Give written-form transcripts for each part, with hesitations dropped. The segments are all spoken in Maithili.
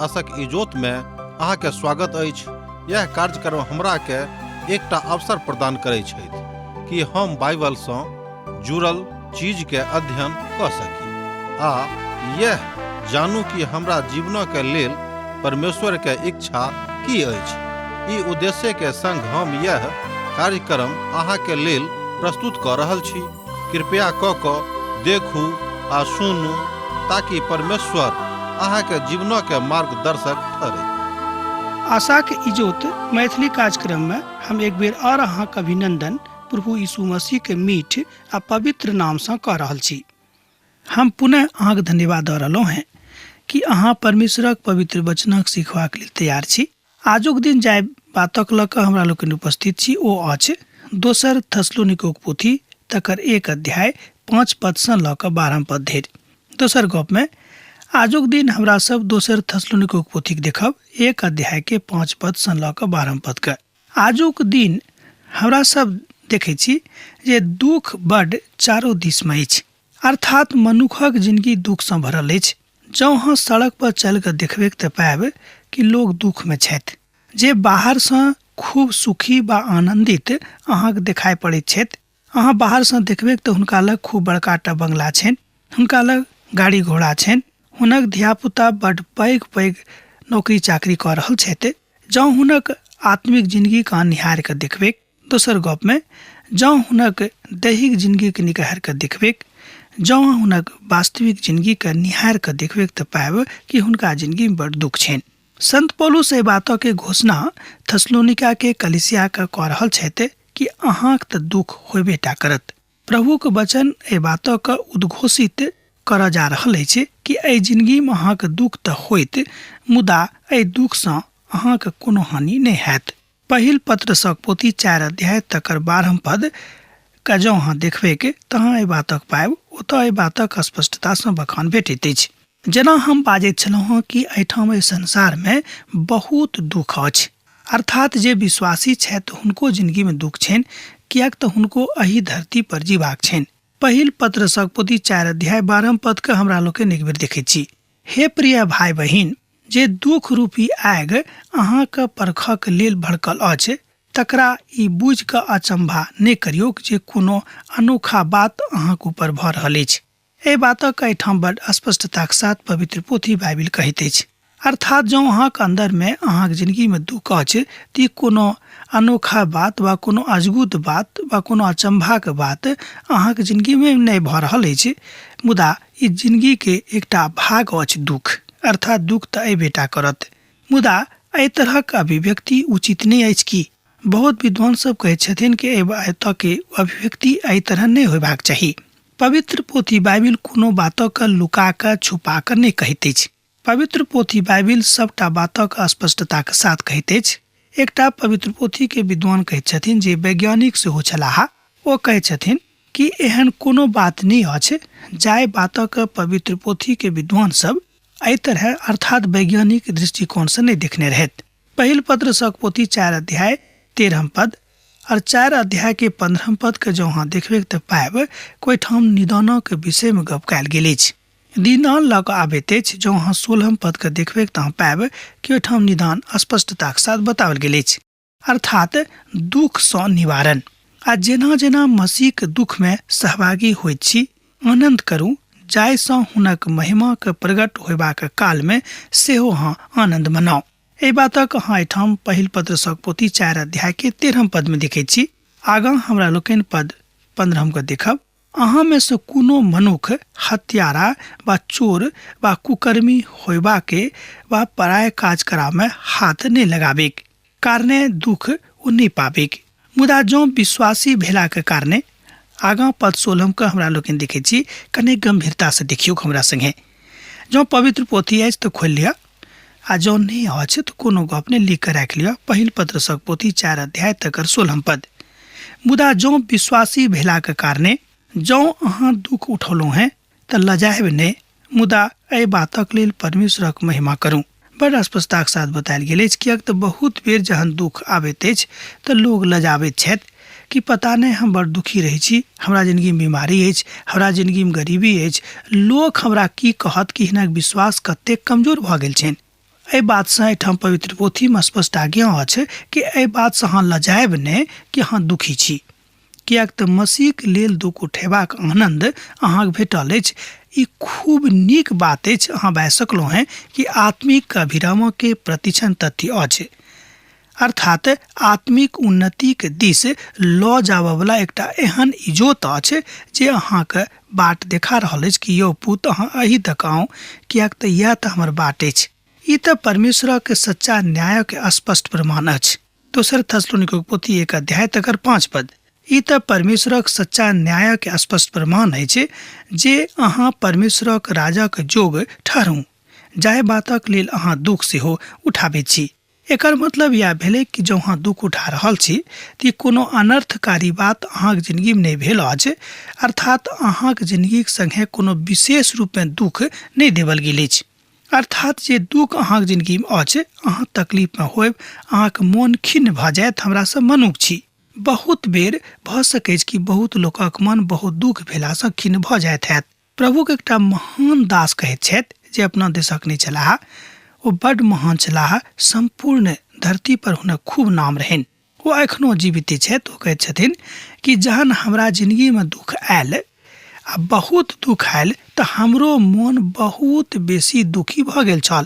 आशक इजोत में अहाँ के स्वागत अछि। यह कार्यक्रम हमरा के एकटा अवसर प्रदान करै छथि कि हम बाइबल सँ जुड़ल चीज के अध्ययन कऽ सकी आ यह जानू कि हमरा जीवन के लेल परमेश्वर के इच्छा की अछि। ई उद्देश्य के संग हम यह कार्यक्रम अहाँ के लेल प्रस्तुत कऽ रहल छी। कृपया कऽ कऽ देखू आ सुनू ताकि परमेश्वर अहाँके जीवनके मार्गदर्शक ठहरै। आशाक इजोत मैथिली कार्यक्रम में हम एक बेर और अहाँक अभिनंदन प्रभु यीशु मसीह के मीठ आ पवित्र नाम से कऽ रहल छी। हम पुनः अहाँके धन्यवाद दऽ रहलहुँ हेँ कि अहाँ परमेश्वरक पवित्र वचनक सिखबाक लेल तैयार छी। आजुक दिन जाहि बातक लऽ कऽ हमरा लोकनि उपस्थित छी ओ अछि दोसर थसलोनिकोक पोथी तकर 1 अध्याय 5 पदसँ लऽ कऽ 12 पद धरि। दोसर गपमे आजुक दिन हमरा सब दोसर थसलोनिकोक पोथीक देखब 1 अध्याय के 5 पदसँ लऽ कऽ 12 पदके। आजुक दिन हमरा सब देखै छी जे दुख बड्ड चारो दिसमे अछि, अर्थात मनुखक जिनगी दुखसँ भरल अछि। जँ अहाँ सड़क पर चलि कऽ देखबैक तऽ पायब कि लोक दुखमे छथि। जे बाहरसँ खूब सुखी वा आनन्दित अहाँके देखाइ पड़ैत छथि। अहाँ बाहरसँ देखबैक तऽ हुनका लग खूब बड़का टा बंगला छनि, हुनका लग गाड़ी घोड़ा छनि, हुनक धियापुता बड्ड पैघ पैघ नौकरी चाकरी कऽ रहल छथि। जँ हुनक आत्मिक जिनगीके अहाँ निहारि कऽ देखबैक, दोसर गपमे जँ हुनक दैहिक जिनगीके निहारि कऽ देखबैक, जँ हुनक वास्तविक जिनगीके निहारि कऽ देखबैक तऽ पायब कि हुनका जिनगीमे बड्ड दुख छनि। संत पौलुस एहि बातके घोषणा थेसलोनिकाके कलीसियाके कऽ रहल छथि कि अहाँक तऽ दुख होबे टा करत। प्रभुक वचन एहि बातके उद्घोषित करऽ जा रहल अछि कि एहि जिनगीमे अहाँके दुख तऽ होइत, मुदा एहि दुखसँ अहाँके कोनो हानि नहि हैत। पहिल पत्रसक पोथी 4 अध्याय तकर 12 पद के जँ अहाँ देखबैक तऽ अहाँ एहि बातक पायब, ओतऽ एहि बातक स्पष्टतासँ बखान भेटैत अछि। जेना हम बाजैत छलहुँ हँ कि एहिठाम एहि संसारमे बहुत दुख अछि, अर्थात जे विश्वासी छथि हुनको जिनगीमे दुख छनि, किएक तऽ हुनको एहि धरती पर जीबाक छनि। पहिल पत्रसक पोथी 4 अध्याय 12 पद के हमरा लोकनि एक बेर देखैत छी। हे प्रिय भाई बहिन, जे दुख रूपी आगि अहाँके परखक लेल भड़कल अछि, तकरा ई बुझि कऽ अचंभा नहि करियौक जे कोनो अनोखा बात अहाँक ऊपर भऽ रहल अछि। एहि बातक एहिठाम बड स्पष्टताक साथ पवित्र पोथी बाइबिल कहैत अछि। अर्थात जँ अहाँक अन्दरमे अहाँक जिनगीमे दुख अछि तऽ ई कोनो अनोखा बात वा कोनो अजगुत बात वा कोनो अचंभाक बात अहाँक जिनगीमे नहि भऽ रहल अछि, मुदा ई जिनगीके एकटा भाग अछि दुख, अर्थात दुख तऽ अयबेटा करत। मुदा एहि तरहक अभिव्यक्ति उचित नहि अछि की? बहुत विद्वान सब कहैत छथिन कि एहि बातके अभिव्यक्ति एहि तरह नहि होयबाक चाही। पवित्र पोथी बाइबिल कोनो बातक लुका कऽ छुपा कऽ नहि कहैत अछि। पवित्र पोथी बाइबिल सबटा बातक स्पष्टताक साथ कहैत अछि। एकटा पवित्र पोथी के विद्वान कहैत छथिन जे वैज्ञानिक सेहो छलाह, ओ कहैत छथिन कि एहन कोनो बात नहि अछि जाहि बातक पवित्र पोथी के विद्वान सब एहि तरह अर्थात वैज्ञानिक दृष्टिकोण से नहि देखने रहैत। पहिल पत्र पोथी 4 अध्याय 13 पद और 4 अध्याय के 15 पद के जँ अहाँ देखबै तऽ पायब कोई ठाम निदानक विषय में गप कयल गेल अछि। निदान लऽ कऽ आबैत अछि, जँ अहाँ 16 पद के देखबै तऽ अहाँ पायब कि ओहिठाम निदान स्पष्टताक साथ बताओल गेल अछि, अर्थात दुख सँ निवारण। आ जेना जेना मसीहक दुख में सहभागी होइत छी, आनंद करू, जाहि सँ हुनक महिमाक प्रकट होयबाक काल में सेहो अहाँ आनंद मनाउ। एहि बातक अहाँ एहिठाम पहिल पत्रसक पोथी 4 अध्याय के 13 पद में देखैत छी। आगाँ हमरा लोकनि पद 15 के देखब। अहाँ में से कोनो मनुख हत्यारा वा चोर वा कुकर्मी होयबा के वा पराय काज करा में हाथ नहि लगाबेक कारणे दुख ओ नहि पाबेक। मुदा जँ विश्वासी भेला के कारणे, आगाँ पद 16 के हमरा लोकनि देखैत छी, कने गंभीरता से देखियौक हमरा संगे। जँ पवित्र पोथी अछि तऽ खोलि लिअ, आ जँ नहि अछि तऽ कोनो गप नहि, लिख कऽ राखि लिअ। पहिल पत्रसक पोथी 4 अध्याय तकर 16 पद। मुदा जँ विश्वासी भेलाक कारणे जँ अहाँ दुख उठौलहुँ हेँ तऽ लजायब नहि, मुदा एहि बातक लेल परमेश्वरक महिमा करू। बड़ स्पष्टताक साथ बतायल गेल अछि, किएक तऽ बहुत बेर जहन दुख आबैत अछि तऽ लोग लजाबैत छथि कि पता नहि हम बड़ दुखी रहै छी, हमरा जिनगीमे बीमारी अछि, हमरा जिनगीमे गरीबी अछि, लोक हमरा की कहत कि हिनक विश्वास कतेक कमजोर भऽ गेल छनि। एहि बातसँ एहिठाम पवित्र पोथीमे स्पष्ट आज्ञा अछि कि एहि बातसँ अहाँ लजायब नहि कि अहाँ दुखी छी, किएक तऽ मसीहके लेल दुख उठेबाक आनन्द अहाँके भेटल अछि। ई खूब नीक बात अछि। अहाँ बाजि सकलहुँ हेँ कि आत्मिक अभिरामके प्रतिक्षण तथ्य अछि, अर्थात आत्मिक उन्नतिके दिस लऽ जाबऽवला एकटा एहन इजोत अछि जे अहाँके बाट देखा रहल अछि कि यौ पुत, अहाँ एहि दऽ आउ, किएक तऽ इएह तऽ हमर बाट अछि। ई तऽ परमेश्वरक सच्चा न्यायक स्पष्ट प्रमाण अछि। दोसर थसलोनिकोक पोथी 1 अध्याय तकर 5 पद। ई तऽ परमेश्वरक सच्चा न्यायक स्पष्ट प्रमाण अछि जे अहाँ परमेश्वरक राजक जोग ठहरू, जाहि बातक लेल अहाँ दुख सेहो उठाबैत छी। एकर मतलब इएह भेलै कि जँ अहाँ दुख उठा रहल छी तऽ ई कोनो अनर्थकारी बात अहाँक जिनगीमे नहि भेल अछि, अर्थात अहाँक जिनगीक सङ्गे कोनो विशेष रूपमे दुख नहि देबल गेल अछि। अर्थात जे दुख अहाँक जिनगीमे अछि, अहाँ तकलीफमे होयब, अहाँक मोन खिन्न भऽ जायत, हमरा सब मनुख छी। बहुत बेर भऽ सकैछ कि बहुत लोकक मन बहुत दुख भेलासँ खिन्न भऽ जाइत हैत। प्रभुक एकटा महान दास कहैत छथि जे अपना देशक नहि छलाह, ओ बड्ड महान छलाह, सम्पूर्ण धरती पर हुनक खूब नाम रहनि। ओ एखनो जीविते छथि। ओ कहैत छथिन कि जहन हमरा जिनगीमे दुख आयल आ बहुत दुख आयल तऽ हमरो मोन बहुत बेसी दुखी भऽ गेल छल।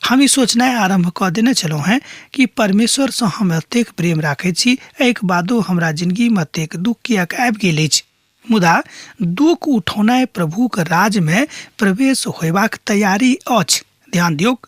हम ई सोचनाइ आरम्भ कऽ देने छलहुँ हेँ कि परमेश्वरसँ हम एतेक प्रेम राखैत छी, एहिके बादो हमरा जिनगीमे एतेक दुख किएक आबि गेल अछि। मुदा दुख उठौनाइ प्रभुक राजमे प्रवेश होयबाक तैयारी अछि। ध्यान दियौक,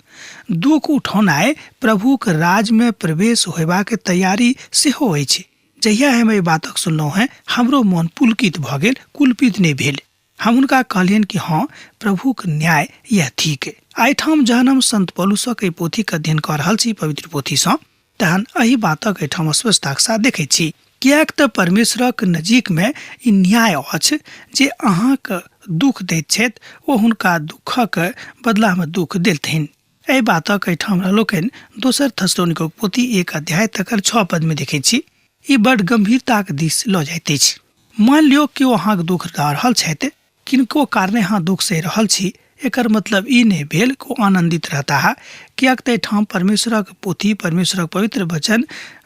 दुख उठौनाइ प्रभुक राजमे प्रवेश होयबाक तैयारी सेहो अछि। जहिया हम एहि बातक सुनलहुँ हेँ, हमरो मोन पुलकित भऽ गेल, कुलपित नहि भेल। हम हुनका कहलियनि कि हँ, प्रभुक न्याय यैह थिक। एहिठाम जहन हम संत पौलुसक एहि पोथीक अध्ययन कऽ रहल छी पवित्र पोथीसँ, तहन एहि बातक एहिठाम स्पष्टताक साथ देखैत छी, किएक तऽ परमेश्वरक नजीकमे ई न्याय अछि जे अहाँक दुख दैत छथि ओ हुनका दुखक बदलामे दुख देलथिन। एहि बातक एहिठाम हमरा लोकनि दोसर थसलोनिकोक पोथी 1 अध्याय तकर 6 पदमे देखैत छी। ई बड गंभीरताक दिस लऽ जाइत अछि। मानि लियौ केओ अहाँक दुख दऽ रहल छथि, किनको कारणे अहाँ दुख सहि रहल छी, एकर मतलब ई नहि भेल कि ओ आनन्दित रहताह, किएक तऽ एहिठाम परमेश्वरक पोथी, परमेश्वरक पवित्र वचन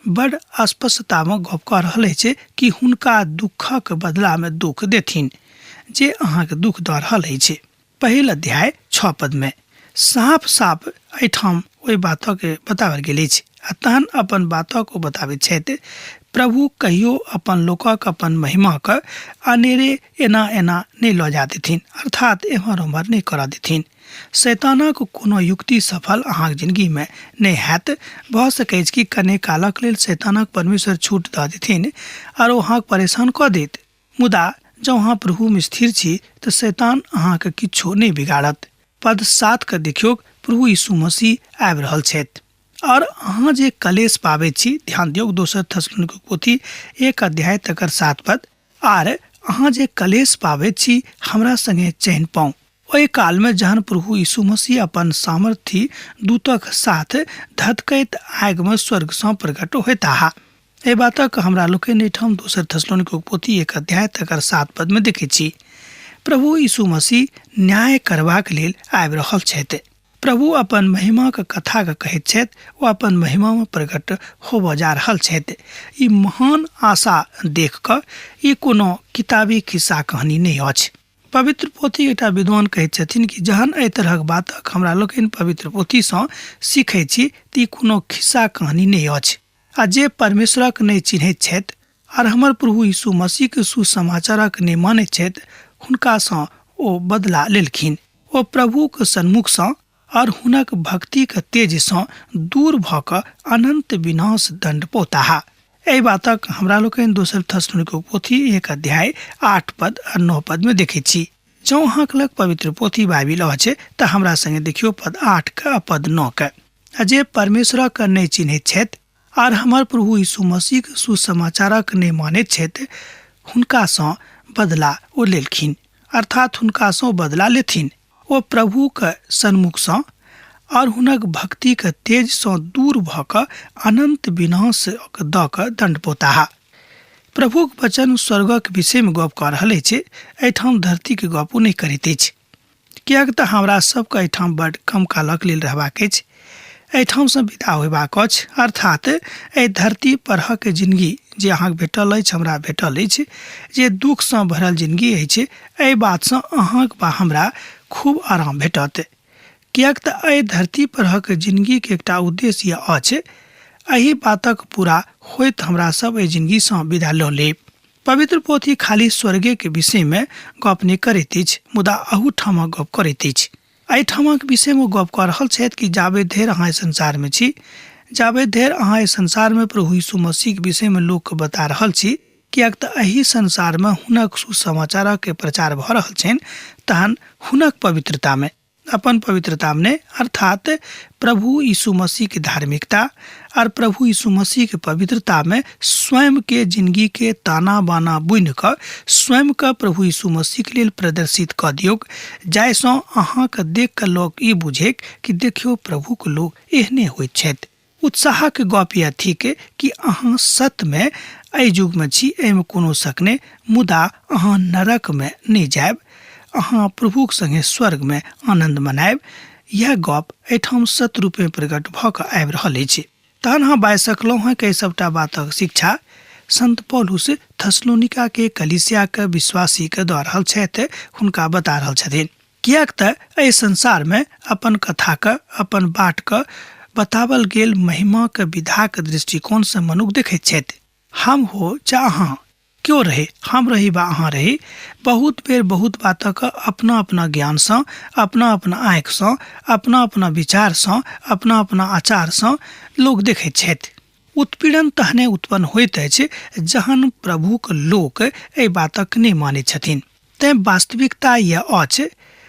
बड स्पष्टतामे गप कऽ रहल अछि कि हुनका दुखक बदलामे दुख देथिन जे अहाँके दुख दऽ रहल अछि। पहिल अध्याय 6 पदमे साफ साफ एहिठाम ओहि बातके बताओल गेल अछि आ तहन अपन बातक ओ बताबैत छथि, प्रभु कहियो अपन लोकक अपन महिमाक अनेरे एना एना नहि लऽ जा देथिन, अर्थात एम्हर ओम्हर नहि करऽ देथिन। शैतानक कोनो युक्ति सफल अहाँक जिनगीमे नहि हैत। भऽ सकैछ कि कने कालक लेल शैतानक परमेश्वर छूट दऽ देथिन आर ओ अहाँक परेशान कऽ देत, मुदा जँ अहाँ प्रभुमे स्थिर छी तऽ शैतान अहाँके किछो नहि बिगाड़त। पद 7 के देखियौक, प्रभु यीशु मसीह आबि रहल छथि और अहाँ जे कलेश पाबैत छी, ध्यान दियौक दोसर थसलुनीक पोथी 1 अध्याय तकर 7 पद, आर अहाँ जे कलेश पाबैत छी हमरा संगे चैन पाउ। ओहि कालमे जहन प्रभु यीशु मसीह अपन सामर्थी दूतक साथ धधकैत आगिमे स्वर्गसँ प्रकट होयताह। एहि बातक हमरा लोकनि एहिठाम दोसर थसलोनिकोक पोथी 1 अध्याय तकर 7 पदमे देखैत छी। प्रभु यीशु मसीह न्याय करबाक लेल आबि रहल छथि। प्रभु अपन महिमाक कथाके कहैत छथि, ओ अपन महिमामे प्रकट होबऽ जा रहल छथि। ई महान आशा देख कऽ ई कोनो किताबी खिस्सा कहानी नहि अछि। पवित्र पोथी एकटा विद्वान कहैत छथिन कि जहन एहि तरहक बातक हमरा लोकनि पवित्र पोथीसँ सीखैत छी तऽ ई कोनो खिस्सा कहानी नहि अछि। आ जे परमेश्वरक नहि चिन्हैत छथि आर हमर प्रभु यीशु मसीहके सुसमाचारक नहि मानैत छथि, हुनकासँ ओ बदला लेलखिन। ओ प्रभुक सन्मुखसँ और हुनक भक्तिक तेजसँ दूर भऽ कऽ अनन्त विनाश दण्ड पौताह। एहि बातक हमरा लोकनि दोसर थसलुनीक पोथी 1 अध्याय 8 पद आ 9 पदमे देखैत छी। जँ अहाँक लग पवित्र पोथी बाइबिल अछि तऽ हमरा संगे देखियौ पद 8 के आ पद 9 के। आ जे परमेश्वरक नहि चिन्हैत छथि आर हमर प्रभु यीशु मसीहक सुसमाचारक नहि मानैत छथि, हुनकासँ बदला ओ लेलखिन, अर्थात हुनकासँ बदला लेथिन। ओ प्रभुक सन्मुखसँ और हुनक भक्तिक तेजसँ दूर भऽ कऽ अनन्त विनाश दऽ कऽ दण्ड पौताह। प्रभुक वचन स्वर्गक विषयमे गप कऽ रहल अछि, एहिठाम धरतीक गप ओ नहि करैत अछि। किएक तऽ हमरा सबके एहिठाम बड्ड कम कालक लेल रहबाक अछि, एहिठामसँ विदा होयबाक अछि। अर्थात एहि धरती परहक जिनगी जे अहाँके भेटल अछि, हमरा भेटल अछि, जे दुःखसँ भरल जिनगी अछि, एहि बातसँ अहाँक वा हमरा खूब आराम भेटत। किएक तऽ एहि धरती परहक जिनगीके एकटा उद्देश्य अछि, एहि बातक पूरा होइत हमरा सब एहि जिनगीसँ विदा लऽ लेब। पवित्र पोथी खाली स्वर्गेके विषयमे गप नहि करैत अछि, मुदा अहूठामक गप करैत अछि। एहिठामक विषयमे गप कऽ रहल छथि कि जाबे धरि अहाँ एहि संसारमे छी, जाबे धरि अहाँ एहि संसारमे प्रभु यीशु मसीहके विषयमे लोकके बता रहल छी, किएक तऽ एहि संसारमे हुनक सुसमाचारके प्रचार भऽ रहल छनि, तहन हुनक पवित्रतामे, अपन पवित्रतामे नहि, अर्थात प्रभु यीशु मसीहके धार्मिकता आर प्रभु यीशु मसीहके पवित्रतामे स्वयंके जिनगीके ताना बाना बुनि कऽ स्वयंके प्रभु यीशु मसीहके लेल प्रदर्शित कऽ दियौक, जाहिसँ अहाँके देख कऽ लोक ई बुझैक कि देखियौ प्रभुके लोक एहने होइत छथि। उत्साहक गप यैह थिक कि अहाँ सत्यमे एहि युगमे छी, एहिमे कोनो शक नहि, मुदा अहाँ नरकमे नहि जायब, अहाँ प्रभुक संगे स्वर्गमे आनन्द मनायब। यैह गप एहिठाम सत्य रूपेँ प्रकट भऽ कऽ आबि रहल अछि। तहन अहाँ बाजि सकलहुँ हँ कि एहि सभटा बातक शिक्षा संत पौलुस थेसलोनिका के कलीसियाक विश्वासीके दऽ रहल छथि, हुनका बता रहल छथिन। किएक तऽ एहि संसारमे अपन कथाके, अपन बाटके बतावल गेल महिमाक विधाक दृष्टिकोणसँ मनुख देखैत छथि। हम हो चा अहाँ, क्यो रहे, हम रही वा अहाँ रही, बहुत बेर बहुत बातक अपना अपना ज्ञानसँ, अपना अपना आँखिसँ, अपना अपना विचारसँ, अपना अपना आचारसँ लोक देखैत छथि। उत्पीड़न तहने उत्पन्न होइत अछि जहन प्रभुक लोक एहि बातक नहि मानैत छथिन। तेँ वास्तविकता यैह अछि,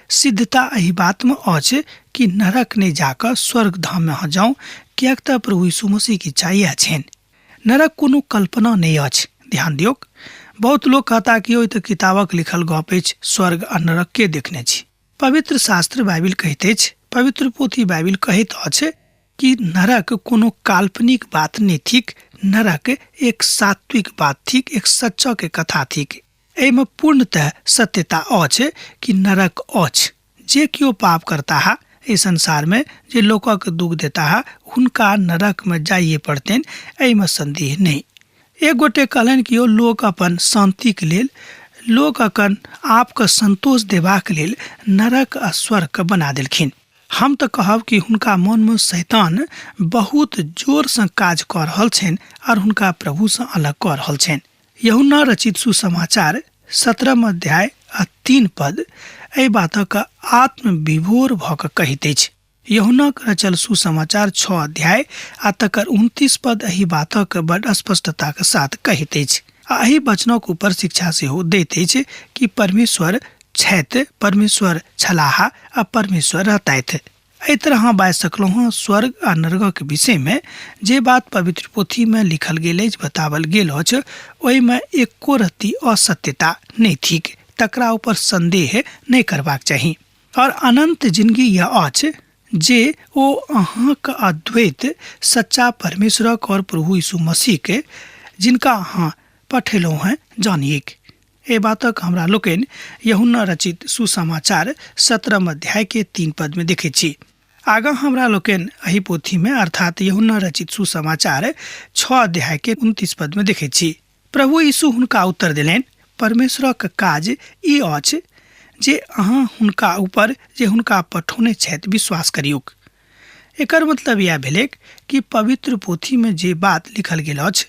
सिद्धता एहि बातमे अछि कि नरक नहि जा कऽ स्वर्ग धाममे अहाँ जाउ, किएक तऽ प्रभु यीशु मसीहक इच्छा यैह छनि। नरक कोनो कल्पना नहि अछि। ध्यान दियौक, बहुत लोक कहता कि ओहि तऽ किताबक लिखल गप अछि, स्वर्ग आ नरक के देखने छी? पवित्र शास्त्र बाइबिल कहैत अछि, पवित्र पोथी बाइबिल कहैत अछि कि नरक कोनो काल्पनिक बात नहि थिक, नरक एक सात्विक बात थिक, एक सच्चा के कथा थिक। एहिमे पूर्णतः सत्यता अछि कि नरक अछि। जे केओ पाप करताह एहि संसारमे, जे लोकक दुख देताह, हुनका नरकमे जाइए पड़तनि, एहिमे संदेह नहि। एक गोटे कहलनि कि यौ लोक अपन शान्तिक लेल, लोक अपन आपके संतोष देबाक लेल नरक आ स्वर्गके बना देलखिन। हम तऽ कहब कि हुनका मनमे शैतान बहुत जोरसँ काज कऽ रहल छनि आर हुनका प्रभुसँ अलग कऽ रहल छनि। यहुन्ना रचित सुसमाचार 17 अध्याय आ 3 पद एहि बातक आत्मविभोर भऽ कऽ कहैत अछि। यहुन्नाक रचल सुसमाचार 6 अध्याय आ तकर 29 पद एहि बातक बड स्पष्टताक साथ कहैत अछि आ एहि वचनक ऊपर शिक्षा सेहो दैत अछि कि परमेश्वर छथि, परमेश्वर छलाह आ परमेश्वर रहतथि। एहि तरह अहाँ बाजि सकलहुँ हँ स्वर्ग आ नरकक विषयमे जे बात पवित्र पोथीमे लिखल गेल अछि, बतावल गेल अछि, ओहिमे एको रत्ती असत्यता नहि थिक, तकरा ऊपर संदेह नहि करबाक चाही। और अनंत जिंदगी यह अछि जे ओ अहाँक अद्वैत सच्चा परमेश्वरक और प्रभु यीशु मसीह के, जिनका अहाँ पठेलहुँ हैं, जानिएक। एहि बातक हमरा लोकनि यूहन्ना रचित सुसमाचार 17 अध्याय के 3 पद में देखैत छी। आगाँ हमरा लोकनि एहि पोथी में अर्थात यूहन्ना रचित सुसमाचार 6 अध्याय के 29 पद में देखैत छी। प्रभु यीशु हुनका उत्तर देलनि, परमेश्वरक काज ई अछि जे अहाँ हुनका ऊपर जे हुनका पठौने छथि विश्वास करियौक। एकर मतलब इएह भेलैक कि पवित्र पोथीमे जे बात लिखल गेल अछि,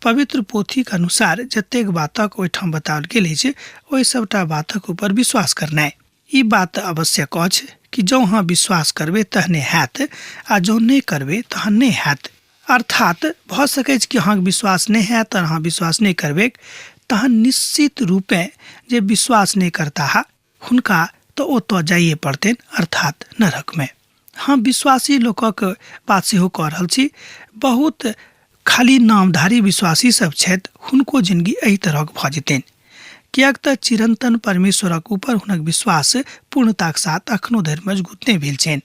पवित्र पोथीक अनुसार जतेक बातक ओहिठाम बताओल गेल अछि, ओहि सभटा बातक ऊपर विश्वास करनाइ। ई बात आवश्यक अछि कि जँ अहाँ विश्वास करबै तहने हैत आ जँ नहि करबै तहन नहि हैत। अर्थात भऽ सकैछ कि अहाँके विश्वास नहि हैत आओर अहाँ विश्वास नहि करबै तहन निश्चित रूपेँ जे विश्वास नहि करताह हुनका तऽ ओतऽ जाइए पड़तनि, अर्थात नरकमे। हम विश्वासी लोकक बात सेहो कऽ रहल छी। बहुत खाली नामधारी विश्वासी सब छथि, हुनको जिनगी एहि तरहक भऽ जेतनि, किएक तऽ चिरंतन परमेश्वरक ऊपर हुनक विश्वास पूर्णताक साथ अखनो धरि मजगूत नहि भेल छनि।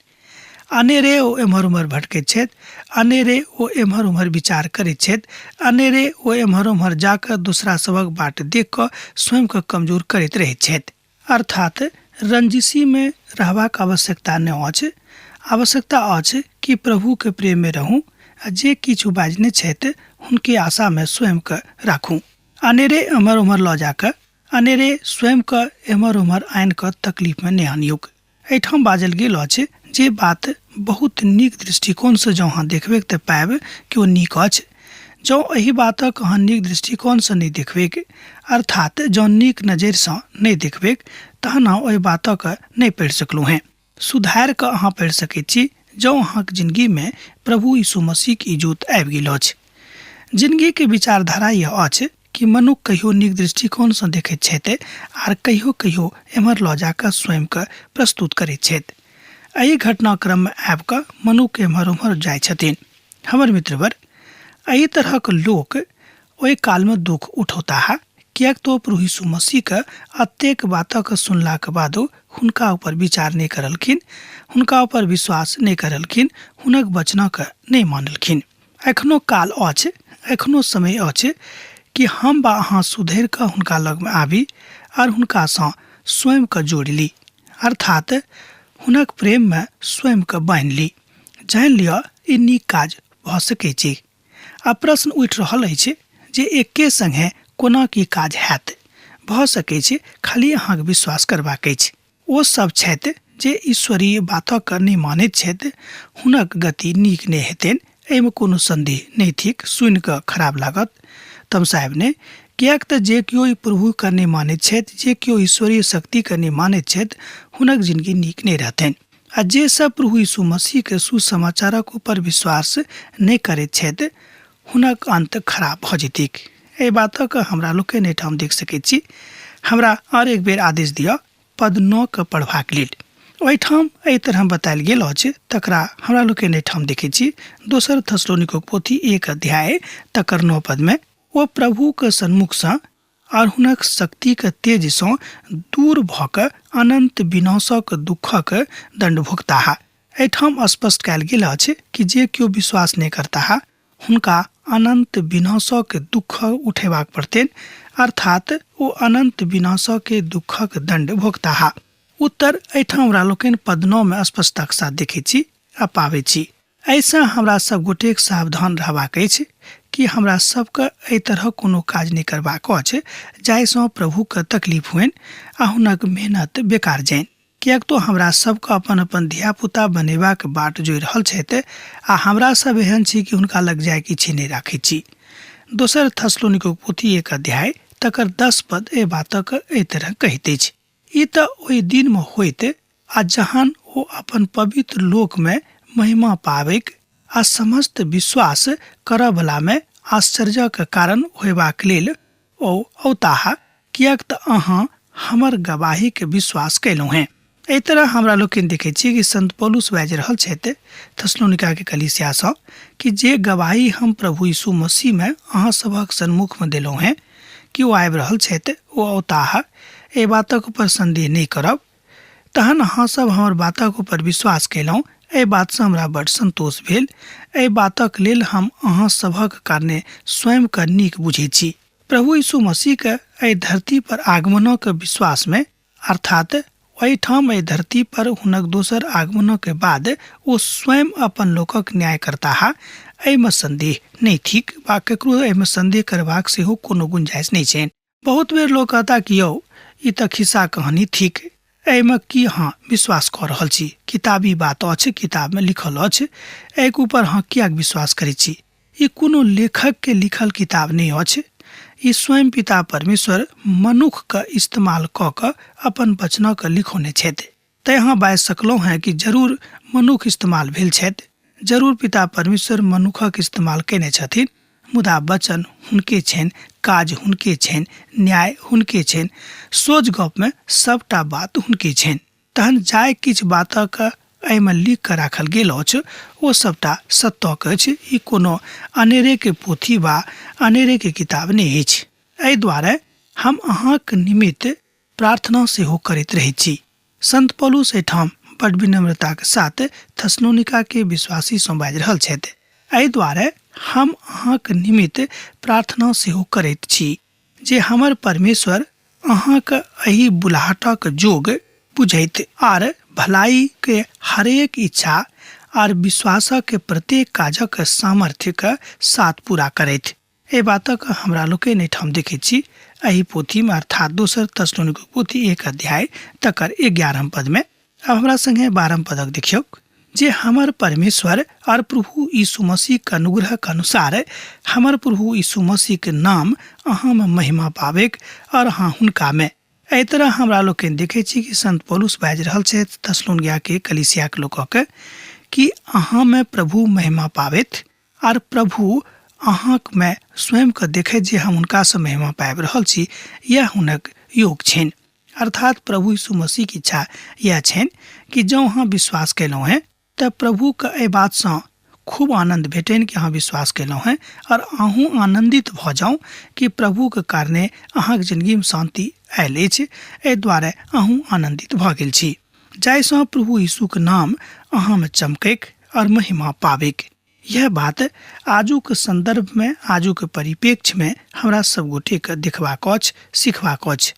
अनेरे ओ एम्हर उम्हर भटकैत छथि, अनेरे ओ एम्हर उम्हर विचार करैत छथि, अनेरे ओ एम्हर उम्हर जाकऽ दोसरा सभक बाट देख कऽ स्वयंके कमजोर करैत रहैत छथि। अर्थात रंजिशीमे रहबाक आवश्यकता नहि अछि। आवश्यकता अछि कि प्रभुके प्रेममे रहू आ जे किछु बाजने छथि हुनके आशामे स्वयंके राखू। अनेरे एम्हर ओम्हर लऽ जा कऽ, अनेरे स्वयंके एम्हर ओम्हर आनि कऽ तकलीफमे नहि आनियौक। एहिठाम बाजल गेल अछि जे बात बहुत नीक दृष्टिकोणसँ जँ अहाँ देखबैक तऽ पायब कि ओ नीक अछि। जँ एहि बातक अहाँ नीक दृष्टिकोणसँ नहि देखबैक, अर्थात जँ नीक नजरिसँ नहि देखबैक, तहन अहाँ ओहि बातक नहि पढ़ि सकलहुँ हेँ। सुधारि कऽ अहाँ पढ़ि सकैत छी जँ अहाँक जिनगीमे प्रभु यीशु मसीहक इजोत आबि गेल अछि। जिनगीक विचारधारा यह अछि कि मनुख कहियो नीक दृष्टिकोणसँ देखैत छथि आर कहियो-कहियो एम्हर लऽ जा कऽ स्वयंकेँ प्रस्तुत करैत छथि। एहि घटनाक्रममे आबि कऽ मनुख एम्हर-ओम्हर जाइ छथिन। हमर मित्रवर, एहि तरहक लोक ओहि कालमे दुख उठौताह, किएक तऽ ओ प्रभु यीशु मसीहके अतेक बातक सुनलाक बादो हुनका ऊपर विचार नहि करलखिन, हुनका ऊपर विश्वास नहि करलखिन, हुनक वचनके नहि मानलखिन। एखनो काल अछि, एखनो समय अछि कि हम वा अहाँ सुधरि कऽ हुनका लगमे आबी आर हुनकासँ स्वयंकेँ जोड़ि ली, अर्थात हुनक प्रेममे स्वयंकेँ बान्हि ली। जानि लिअ ई नीक काज भऽ सकै छै। आ प्रश्न उठि रहल अछि जे एके संगे कोना की काज हैत? भऽ सकै छै, खाली अहाँक विश्वास करबाक अछि। ओ सभ छथि जे ईश्वरीय बातक नहि मानैत छथि, हुनक गति नीक नहि हेतनि, एहिमे कोनो सन्देह नहि थिक। सुनि कऽ खराब लागत, तमसायब नहि, किएक तँ जे केओ ई प्रभुकेँ नहि मानैत छथि, जे केओ ईश्वरीय शक्तिकेँ नहि मानैत छथि, हुनक जिनगी नीक नहि रहतनि। आ जे सभ प्रभु यीशु मसीहके सुसमाचारक ऊपर विश्वास नहि करैत छथि, हुनक अन्त खराब भऽ जेतैक। एहि बातक हमरा लोकनि एहिठाम देख सकैत छी। हमरा आओर एक बेर आदेश दिअ पद 9 के पढ़बाक लेल। ओहिठाम एहि तरह बतायल गेल अछि, तकरा हमरा लोकनि एहिठाम देखैत छी। दोसर थसलोनिकोक पोथी 1 अध्याय तकर 9 पदमे, ओ प्रभुक सन्मुखसँ आर हुनक शक्तिक तेजसँ दूर भऽ कऽ अनन्त विनाशक दुःखक दण्ड भोगताह। एहिठाम स्पष्ट कयल गेल अछि कि जे केओ विश्वास नहि करताह हुनका अनन्त विनाशक दुःख उठेबाक पड़तनि, अर्थात ओ अनन्त विनाशक दुःखक दण्ड भोगताह। उत्तर एहिठाम हमरा लोकनि पद 9 मे स्पष्टताक साथ देखैत छी आ पाबैत छी। एहिसँ हमरा सब गोटेक सावधान रहबाक अछि कि हमरा सबके एहि तरहक कोनो काज नहि करबाक अछि जाहिसँ प्रभुके तकलीफ होइन आ हुनक मेहनत बेकार जाइन। किएक तो हमरा सबके अपन अपन धियापुता बनेबाक बाट जोहि रहल छथि आ हमरा सब एहन छी कि हुनका लग जाइके इच्छे नहि राखैत छी। दोसर थसलोनिकोक पोथी 1 अध्याय तकर 10 पद एहि बातक एहि तरह कहैत अछि। ई तऽ ओहि दिनमे होइत आ जहन ओ अपन पवित्र लोकमे महिमा पाबैक आ समस्त विश्वास करऽवलामे आश्चर्यक कारण होयबाक लेल ओ औताह, किएक तऽ अहाँ हमर गवाहीक विश्वास कयलहुँ हेँ। एहि तरह हमरा लोकनि देखैत छी कि संत पौलुस बाजि रहल छथि थेसलोनिकाके कलीसियासँ कि जे गवाही हम प्रभु यीशु मसीहमे अहाँ सभक सन्मुखमे देलहुँ हेँ कि ओ आबि रहल छथि, ओ औताह, एहि बातक ऊपर सन्देह नहि करब। तहन अहाँ सब हमर बातक ऊपर विश्वास कयलहुँ, एहि बातसँ हमरा बड्ड सन्तोष भेल। एहि बातक लेल हम अहाँ सभक कारणे स्वयंकेँ नीक बुझैत छी। प्रभु यीशु मसीहके एहि धरती पर आगमनक विश्वासमे, अर्थात ओहिठाम एहि धरती पर हुनक दोसर आगमनक बाद ओ स्वयं अपन लोकक न्याय करताह, एहिमे सन्देह नहि थिक वा ककरो एहिमे सन्देह करबाक सेहो कोनो गुंजाइश नहि छनि। बहुत बेर लोक कहता कि यौ ई तऽ खिस्सा कहानी थिक, एहिमे की अहाँ विश्वास कऽ रहल छी, किताबी बात अछि, किताबमे लिखल अछि, एहिके ऊपर अहाँ किएक विश्वास करैत छी? ई कोनो लेखकके लिखल किताब नहि अछि, ई स्वयं पिता परमेश्वर मनुखके इस्तेमाल कऽ कऽ अपन वचनके लिखौने छथि। तैँ अहाँ बाजि सकलहुँ हेँ कि जरूर मनुख इस्तेमाल भेल छथि, जरूर पिता परमेश्वर मनुखक इस्तेमाल कयने छथिन, मुदा वचन हुनके छनि, काज हुनके छनि, न्याय हुनके छनि, सोझ गपमे सभटा बात हुनके छनि। तहन जाहि किछु बातक एहिमे लिख कऽ राखल गेल अछि ओ सभटा सत्यक अछि। ई कोनो अनेरेके पोथी वा अनेरेके किताब नहि अछि। एहि दुआरे हम अहाँक निमित्त प्रार्थना सेहो करैत रहैत छी। संत पौलुस एहिठाम बड विनम्रताक साथ थेसलोनिका के विश्वासी सँ बाजि रहल छथि, एहि दुआरे हम अहाँक निमित्त प्रार्थना सेहो करैत छी जे हमर परमेश्वर अहाँक एहि बुलाहटक जोग बुझैत आर भलाई के हरेक इच्छा आर विश्वासक के प्रत्येक काजक सामर्थ्य के साथ पूरा करैत। एहि बातक हमरा लोकनि एहिठाम देखैत छी एहि पोथीमे, अर्थात दोसर थेसलोनिक पोथी 1 अध्याय तकर 11 पदमे। अब हमरा संगे 12 पदक देखियौक, जे हमर परमेश्वर और प्रभु यीशु मसीह के अनुग्रह के अनुसार हमर प्रभु यीशु मसीह के नाम अहाँ में महिमा पाबेक और अहाँ हुनका में। एहि तरह हमरा लोकनि देखै छी कि संत पौलुस बाजि रहल छथि थेसलोनिका के कलीसिया के लोकक कि अहाँ में प्रभु महिमा पाबैत आर प्रभु अहाँक में स्वयं के देखैत जे हम हुनका से महिमा पाबि रहल छी, यह हुनक योग छनि। अर्थात प्रभु यीशु मसीह के इच्छा यह छनि कि जँ अहाँ विश्वास केलहुँ हेँ तऽ प्रभुके एहि बातसँ खूब आनन्द भेटनि कि अहाँ विश्वास केलहुँ हेँ, और अहूँ आनन्दित भऽ जाउ कि प्रभुके कारणे अहाँके जिन्दगीमे शान्ति आयल अछि, एहि दुआरे अहूँ आनन्दित भऽ गेल छी, जाहिसँ प्रभु यीशुके नाम अहाँमे चमकैक और महिमा पाबैक। यह बात आजुक संदर्भ में, आजुक परिप्रेक्ष्य में हमरा सब गोटे के देखबाक अछि, सिखबाक अछि।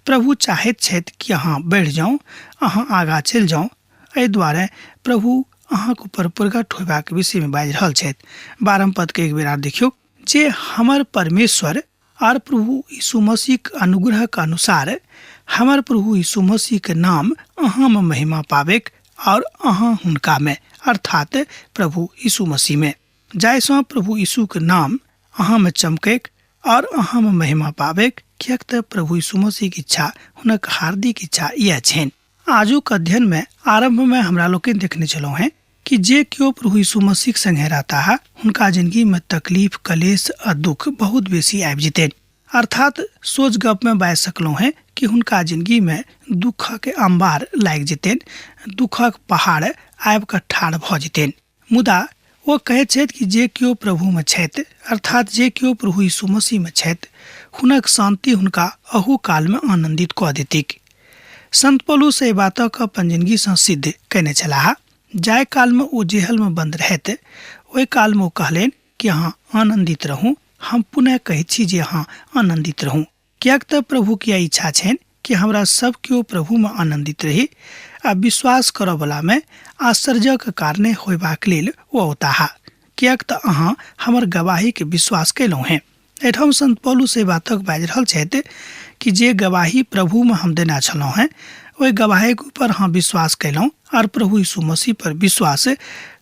प्रभु चाहैत छथि कि अहाँ बढ़ि जाउ, अहाँ आगाँ चलि जाउ। एहि दुआरे प्रभु अहाँके ऊपर प्रकट होयबाक विषय में बाजि रहल छथि। 12 पद के एक बेर आर देखियौ, जे हमर परमेश्वर आर प्रभु यीशु मसीह के अनुग्रह के अनुसार हमर प्रभु यीशु मसीह के नाम अहाँ में महिमा पाबेक और अहाँ हुनका में, अर्थात प्रभु यीशु मसीह में, जाहिसँ प्रभु यीशु के नाम अहाँ में चमकेक और अहाँ में महिमा पाबेक, किएक तऽ प्रभु यीशु मसीह के इच्छा, हुनक हार्दिक इच्छा इएह छनि। आजुक अध्ययन में आरंभ में हमरा लोकनि देखने छलहुँ हेँ कि जे केओ प्रभु यीशु मसीह संगे रहता है हुनका जिंदगी में तकलीफ, कलेश आ दुख बहुत बेसी आबि जेतनि। अर्थात सोच गप में बाजि सकलहुँ हेँ कि हुनका जिंदगी में दुखक अंबार लागि जेतनि, दुखक पहाड़ आबि कऽ ठाढ़ भऽ जेतनि। मुदा ओ कहैत छथि कि जे केओ प्रभु में छथि, अर्थात जे केओ प्रभु यीशु मसीह में छथि, हुनक शांति हुनका अहू काल में आनंदित कऽ देतिक। संत पौलुस एहि बातक अपन जिंदगी सँ सिद्ध कयने छलाह। जाहि काल में ओ जेहल में बंद रहथि ओहि काल में ओ कहलनि कि अहाँ आनंदित रहू, हम पुनः कहैत छी जे अहाँ आनंदित रहू, किएक तऽ प्रभु के इच्छा छनि कि हमरा सब केओ प्रभु में आनंदित रही आ विश्वास करऽवला में आश्चर्यक कारणे होयबाक लेल ओ औताह, किएक तऽ अहाँ हमर गवाही के विश्वास कयलहुँ हेँ। एहिठाम संत पौलुस एहि बातक बाजि रहल छथि कि जे गवाही प्रभु में हम देने छलहुँ हेँ ओहि गवाहीके ऊपर अहाँ विश्वास कयलहुँ आर प्रभु यीशु मसीह पर विश्वास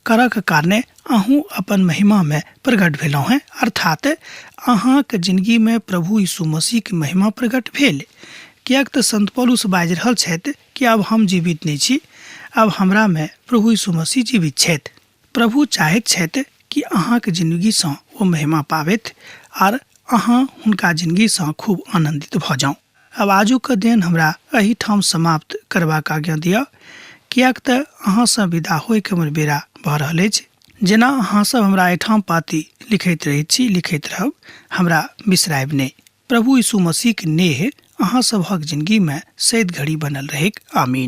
करक कारणे अहूँ अपन महिमा में प्रकट भेलहुँ हेँ, अर्थात अहाँके जिंदगी में प्रभु यीशु मसीह के महिमा प्रकट भेल। किएक तऽ संत पौलुस बाजि रहल छथि कि आब हम जीवित नहि छी, आब हमरा में प्रभु यीशु मसीह जीवित छथि। प्रभु चाहैत छथि कि अहाँके जिंदगीसँ ओ महिमा पाबथि आर अहाँ हुनका जिंदगीसँ खूब आनन्दित भऽ जाउ। आब आजुक अध्ययन हमरा एहिठाम समाप्त करबाक आज्ञा दिअ, किएक तऽ अहाँसँ विदा होइके हमर बेरा भऽ रहल अछि। जेना अहाँ सब हमरा एहिठाम पाती लिखैत रहैत छी, लिखैत रहब, हमरा बिसरायब नहि। प्रभु यीशु मसीहक नेह अहाँ सबहक जिंदगीमे सैद घड़ी बनल रहैक। आमीन।